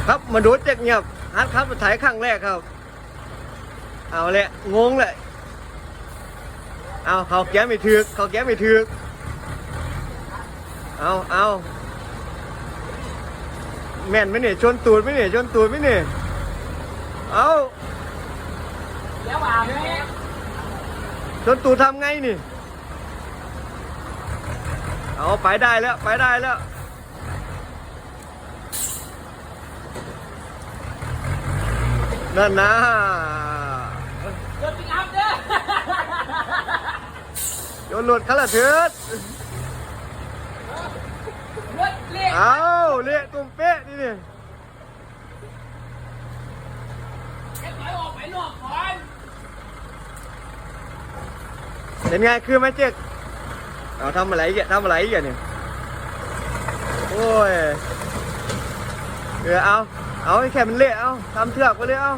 ຄັບ ມາດູເຈັກງຽບ ຫັດຂັບລົດໄຖຄັ້ງແລກຄັບ. ເອົາແຫຼະ ງົງແຫຼະ. ເອົາ ເຂົ້າເກຍໄມ່ຖືກ ເຂົ້າເກຍໄມ່ຖືກ. ເອົາ ເອົາ ແມ່ນໄໝນີ້? ຊົນຕູດໄໝນີ້? ຊົນຕູດໄໝນີ້? ເອົາ ຊົນຕູດທຳໄງນີ້? ເອົາ ໄປໄດ້ແລ້ວ ໄປໄດ້ແລ້ວ. ນັ້ນນະ ລົດປິກອັບເດີ ໂຍນລົດຄັນລະເທີດ ລົດເລະ ເອົາ ເລະຕຸ້ມເປະນີ້ນີ້. ເປັນໄງ ຄືໄໝເຈັກ? ເອົາ ທຳອະໄລອີກ ທຳອະໄລອີກນີ້? ໂອ້ຍ ເອີ ເອົາ ເອົາໃຫ້ແຄ່ມັນເລະ ເອົາ ທຳເຖືອກໄປເລີຍ ເອົາ.